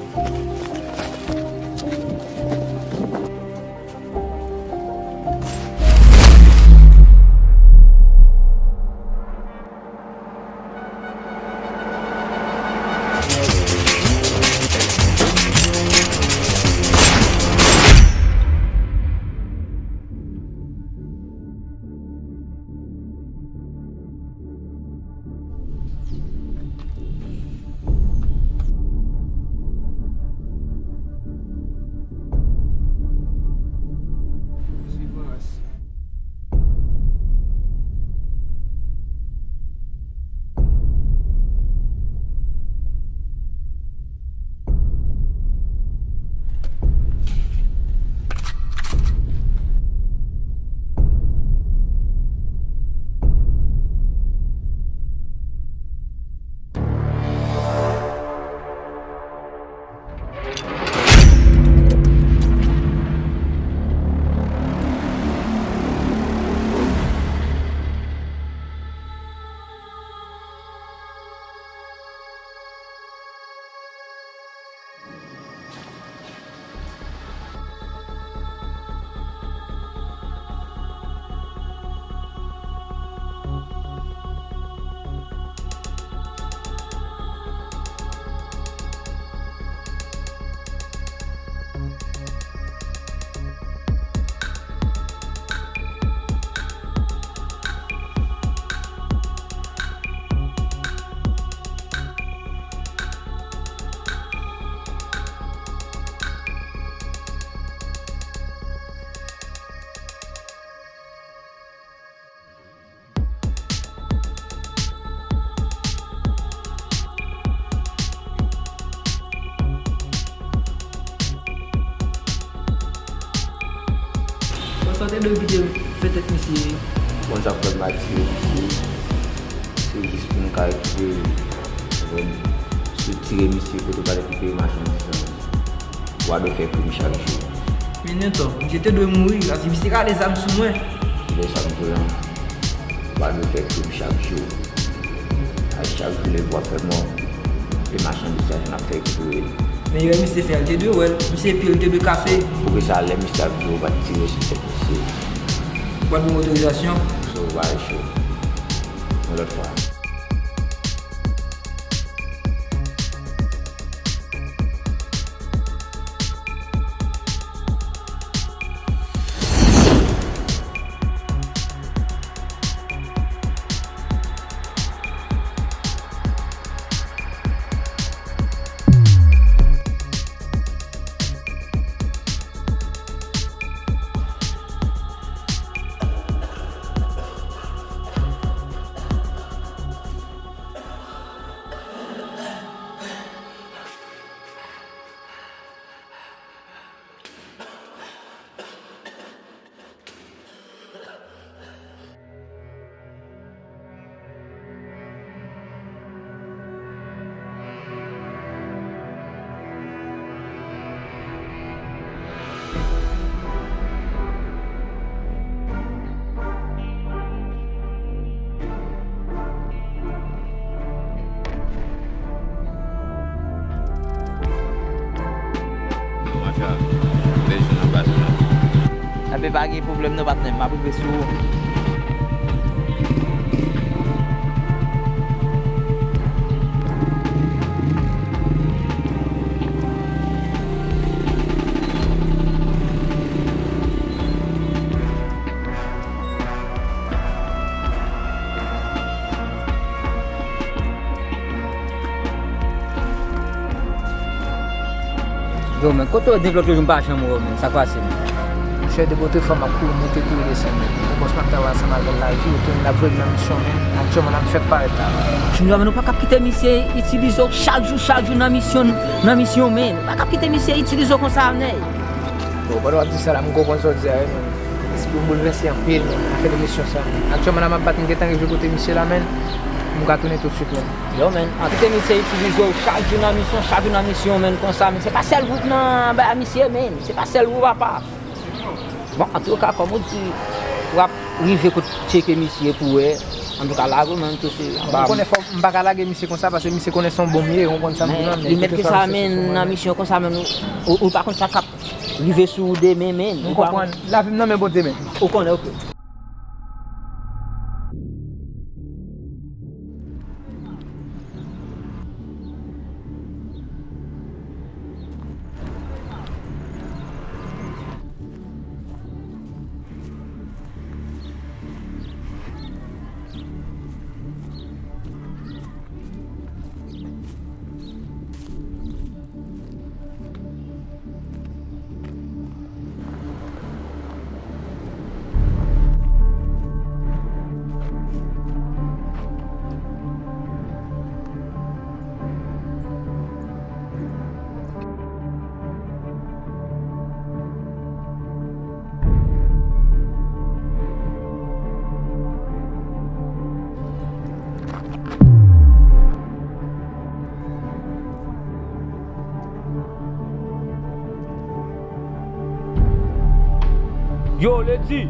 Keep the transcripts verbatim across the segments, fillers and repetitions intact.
Bon, sa w te dwe kite fè tèt misye. Bon, sa fè m atire misye. Se jis pou m ka rekipere, konprann? Sou tire misye kote w pral rekipere machandiz lan. Wa dwe fè krim chak jou. Men Newton, misye te dwe mouri, paske misye ka ale zam sou mwen. Lè sa m di w lan, wa dwe fè krim chak jou. A chak jou lè w ap fè mò, e machandiz sa n ap fè eksploze. Men erè misye fè a, l te dwe wè l. Misye pye l te dwe kase. Poukisa lè misye ap di w pa t tire sou tèt misye? Ou pa t ban m otorizasyon. So, w pa cho. Yon lòt fwa. Enben, pa gen pwoblèm non, patnè, m ap rive sou ou. Yo, men, kote w ye depi lòt jou m pa janm wè w, men, sa k pase, men? Monchè, depi otrefwa m ap kouri monte, kouri desann, men. Yon bòs m ap travay ansanm avè l la, vire tounen, l ap voye m nan misyon, men. Aktyèlman, n ap fèk parèt la. Junior, men, ou pa kab kite misye itilize w chak jou, chak jou nan misyon, nan misyon, men. Ou pa kab kite misye itilize w konsa, nèg. Bon, pandan w ap di sa la, m konprann sa w di a, wi, men. Lespri m boulvèse anpil, men, afè de misyon sa, men. Aktyèlman la, m ap bat, m gentan rive kote misye la, men. M ka tounen toutswit, men. Yo, men, an kite misye itilize w chak jou nan misyon, chak jou nan misyon, men, konsa, men. Se pa sèl gwoup nan, ba, misye, men. Se pa sèl gwoup apa. Bon, antouka, kòm ou di, w ap rive kote tcheke misye pou wè. Antouka, lage w, men m tou se anba. Ou konnen fò m pa ka lage misye konsa, paske misye konnen se yon bon m ye, ou konprann sa m di w lan, men li mèt ke sa, men nan misyon konsa, men ou, ou pa konn sa k ap rive sou ou demen, men. Ou konprann. Lavi m nan men Bondye, men. Ou konnen, oke. Yo, Lady!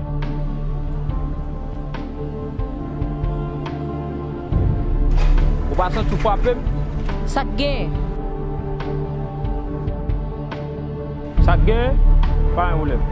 Ou pa santi w frape m? Sa k gen? Sa k gen? Pa gen pwoblèm.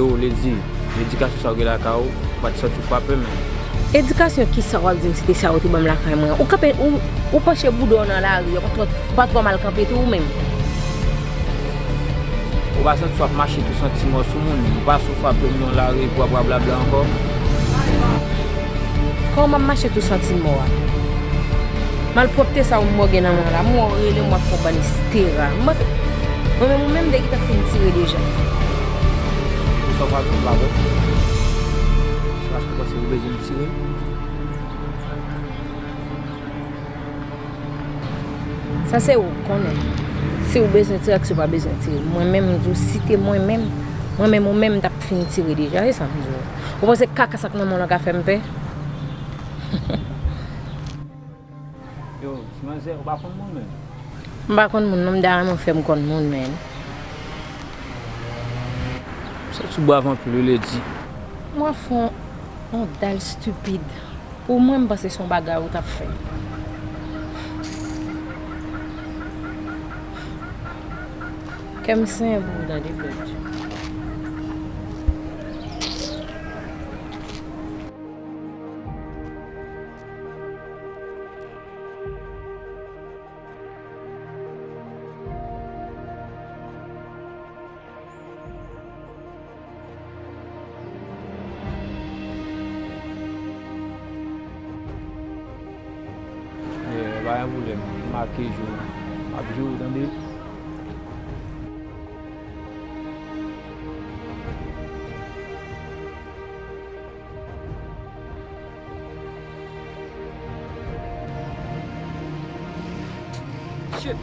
Yo, Lady, edikasyon sa w gen lakay ou, ou pa t santi w frape, men. Edikasyon kisa w ap di m si te sa yo te ban m lakay mwen? Ou kanpe, ou, ou panche bouda w nan lari, ou pa twò, ou pa twò mal kanpe tou ou menm? Ou pa santi w ap mache tou santi mò sou moun, ou pa sou frape m nan lari epi w ap rablabla ankò? Kòman m ap mache tou santi mò a? Malpwòpte sa ou m wè w gen nan men w la, m wè w rele m w ap fè yon bann estera. M panse, mwen menm ou menm m te gentan fin tire deja. Poukisa w pa vin m pa wè? Se paske w panse ou bezwen m tire? Sa se ou k konnen. Si ou bezwen tire ak si ou pa bezwen tire. Mwen menm, m di w, si te mwen menm, mwen menm ou menm, m t ap fin tire deja. Se sa m di w. Ou panse kaka sa k nan men w lan ka fè m pè? Yo, ti manzè, ou pa konn moun menm? M pa konn moun non, m ta renmen w fè m konn moun, men. Sa ti brav anpil wi, Lady. Mwen fè yon, yon dal stipid. Pou mwen, m panse se yon bagay ou t ap fè. Kè m senyen pou ou tande, Blòd. Eh, pa gen pwoblèm. M make jou. M ap jwe w, tande? Shit.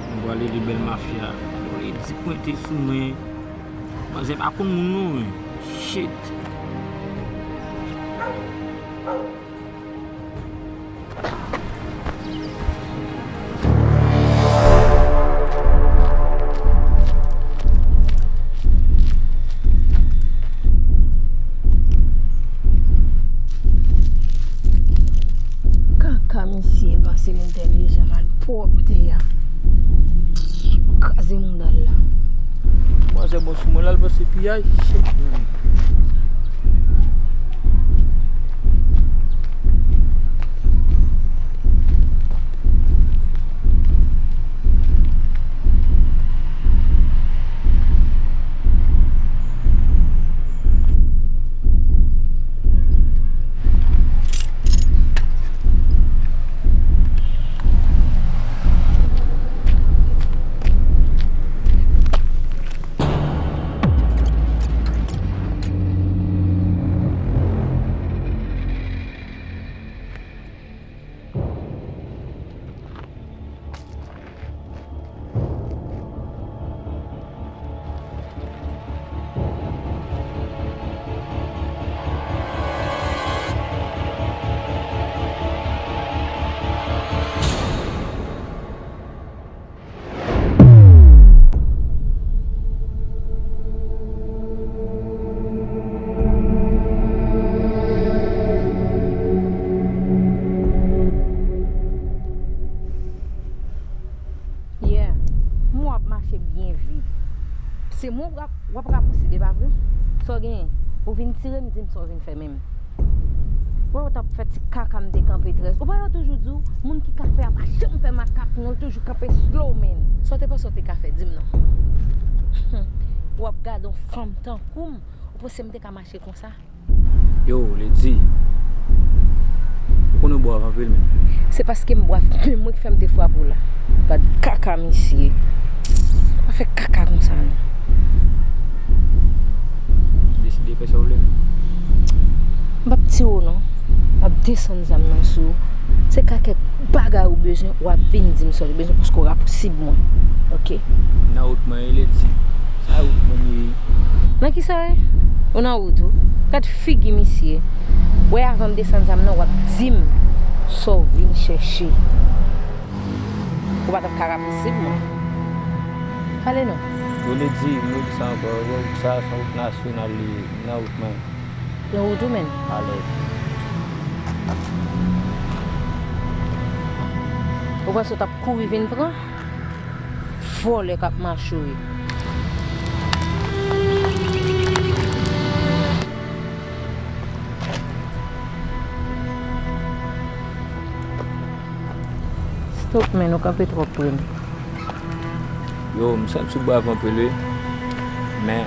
Mwen pral rele bèl mafya. Yo, li di pwente sou mwen. Manzè pa konn moun non, men. Shit. Kaka misye panse l entèlijan, malpwòpte a. Kraze mouda l la. Manzè bon sou mwen la, l panse piyay. Shit, man. W ap, w ap rapousib, e pa vre? Sa w genyen? Ou vin tire m, di m sa w vin fè menm. Wè, w t ap fè ti kaka m te kanpe trè. Ou pa wè yo toujou di w, moun ki ka fè a pa janm fè makak, non, l toujou kanpe slow, man. Sa w te panse w te ka fè, di m non. W ap gade yon fanm tankou m, ou panse m te ka mache konsa? Yo, Lady, ou konnen w bwav anpil menm. Se paske m bwav menm mwen ki fè m te frape w la. Gad kaka misye. Pa fè kaka konsa non. Deside fè sa w vle. M p ap tiye w non. M ap desann zam nan sou ou. Se ka kèk bagay ou bezwen, w ap vin di m sa w bezwen paske w rapousib mwen. Oke? Nan wout mwen ye, Lady. Sa wout mwen ye? Nan kisa ye? Ou nan wout ou? Gad figi misye. Wè avan m desann zam nan, w ap di m sa w vin chèche. Ou pa t ap ka rapousib mwen. Pale non. Yo, Lady, m redi sa ankò. Yo, sa se yon wout nasyonal li ye, nan wout mwen. Nan wout ou menm? Alèz. Ou panse w t ap kouri vin pran? Vòlè k ap mache w ye. Stop, men ou kanpe twòp pre m. Yo, m santi w bwav anpil wi. Men,